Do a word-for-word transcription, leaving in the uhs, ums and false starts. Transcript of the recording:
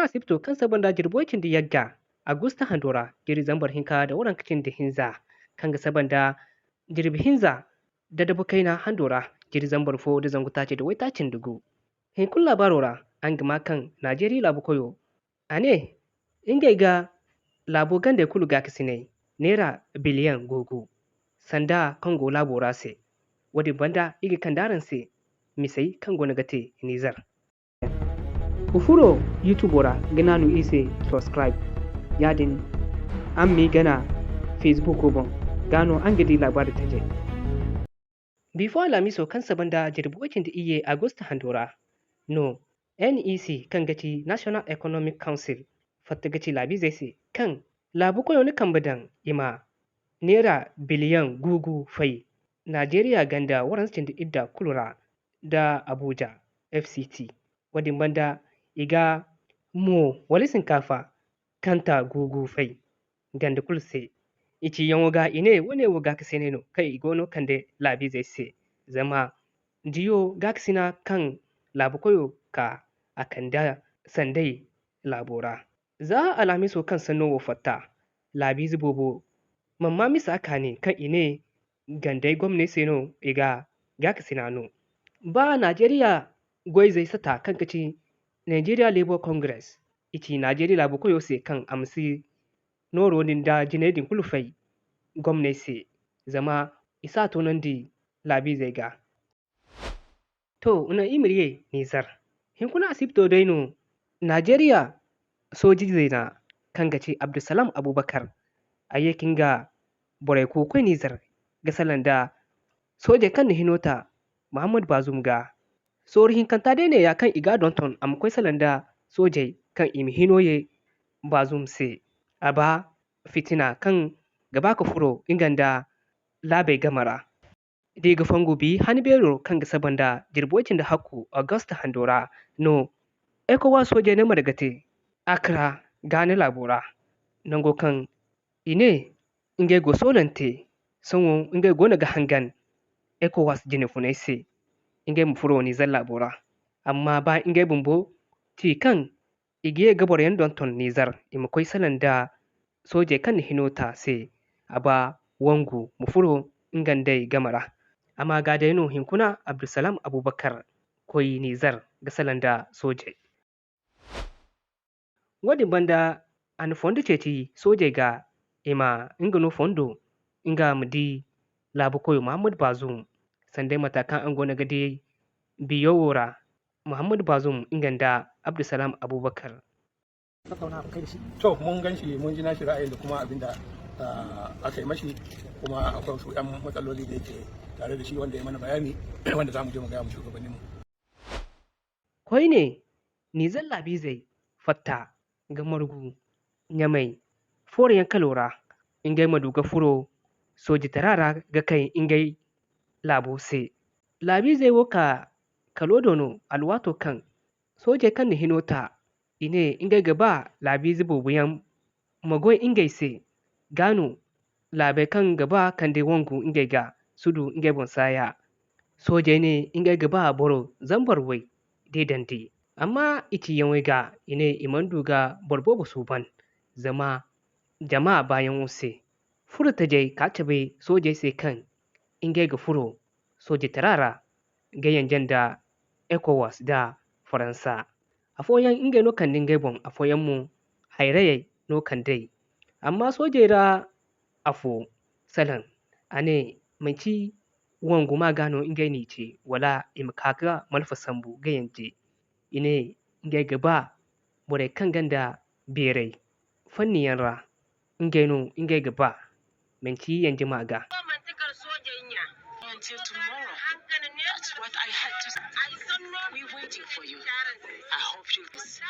Asibto kaŋ saba nda jirbi way cindi yagga, Agusta hando ra, jiri zambar hinka da waranka cindi hinza, kaŋ ga saba nda jirbi hinza da dabu kayna hando ra, jiri zambar fo da zangu taaci da waytaaci nda gu. Hunkuna laabaaro ra, araŋ ga maa kaŋ Najeriya laabu koyo, a ne ngey ga laabo gandey kulu gaakasinay neera biliyaŋ gu gu, sanda kaŋ go laabo ra se. Wo-din banda, iri ga kande araŋ se misey kaŋ goono ga te Nizer. Wa furo YouTube ra ga naanu iri se subscribe. Yaadin, araŋ m'i gana Facebook boŋ, gaa no araŋ ga di laabaari tajey. Bifo alhamiso kaŋ saba nda jirbi way cindi iyye Agusta hando ra no N E C, kaŋ ga ti National Economic Council, fatta ga ci laabiizey se kaŋ laabu koyo na kambe daŋ i ma neera biliyaŋ gu gu fay Najeriya ganda waranza cindi idda kulu ra nda Abuja F C T. Wo-din banda, i ga mo wala sinkaafa kanta gu gu fay ganda kulu se. I ciyaŋo ga, i ne wo-ne wo gaakasinay no kaŋ i goono kande laabiizey se. Zama diyo gaakasina kaŋ laabu koyo ka a kande sanday laabo ra. Za alhamiso kaŋ sanno wo fatta, laabiize boobo mana maa misa kaani kaŋ i ne gandey gomney se no i ga gaakasina no. Ba Najeriya goyzey sata kaŋ ga ti Nigeria Labour Congress, i ci Najeriya laabu koyo se kaŋ a ma si nooro din nda jinay din kulu fay gomney se, zama i si a toonandi laabiizey ga. To, naŋ iri ma ye Nizer. Hunkuna asibto day no Najeriya sooji zeena kaŋ ga ti Abdulsalam Abubakar, a ye ka nga borey ku ga koy Nizer ga salaŋ nda soojey kaŋ na hino ta Muhammad Bazoum ga. Sorro hinkanta day neeya kaŋ i ga a donton a ma koy salaŋ nda soojey kaŋ i ma hino ye Bazoum se. A ba fitina kaŋ ga ba ka furo nga nda laabey game ra. Da i ga fongu bi han beero kaŋ ga saba nda jirbi way cindi hakku August hando ra no ECOWAS soojey ne marga te Accra, Ghana laabo ra, nango kaŋ i ne ngey go soolante, sohõ ngey goono ga hangan ECOWAS jine funay se ngey ma furo Nizer laabo ra. Amma ba ngey bumbo ci kaŋ i ga ye ga boroyaŋ donton Nizer, i ma koy salaŋ nda soojey kaŋ na hino ta se, a ba wangu ma furo nga nd'ey game ra. Amma ga day no hinkuna Abdulsalam Abubakar koy Nizer ga salaŋ nda soojey. Wo-din banda, a na fondo ceeci soojey ga, i ma nga no fondo, nga ma di laabu koyo Muhammad Bazoum, sanda mate kaŋ araŋ goono ga di biyo wo ra. Muhammad Bazoum nga nda Abdulsalam Abubakar. To, mun gan shi, mun ji nashi ra'ayin da kuma abin da aka yi mashi, kuma akwai wasu 'yan matsaloli da yake tare da shi wanda ya mana bayani wanda za mu je mu gaya mu shugabanninmu. Koyne, Nizer laabiizey fatta ga margu Ɲamay fooroyaŋ kalo ra, ngey ma du ga furo soojitara ra ga kay ngey laabo se. Laabiizey wo ka kalo do no alwaato kaŋ soojey kaŋ na hino ta, i ne ngey ga ba laabiize boobo yaŋ ma goy ngey se. Gaa no laabey kaŋ ga ba kande wangu ngey ga si du ngey boŋ saaya. Soojey ne ngey ga ba boro zambar way deedandi. Amma i ciyaŋey ga, i ne i mana du ga boro boobo suuban, zama jama baayaŋo se. Furo tajey ka cabe soojey se kaŋ ngey ga furo soojitara ra ga yanje nda ECOWAS nda Faransa. Afooyaŋ ngey no kande ngey boŋ, afooyaŋ mo hayrayey no kand'ey. Amma soojey ra afo salaŋ, a ne manti wangu ma ga no ngey n'i ce, wala i ma ka ga malfa sambu ga yanje. I ne ngey ga ba borey kaŋ gonda beeray fanni yaŋ ra, ngey no ngey ga ba, manti yanje ma ga. Until tomorrow. That's what I had to say. We waiting for you. I hope you listen.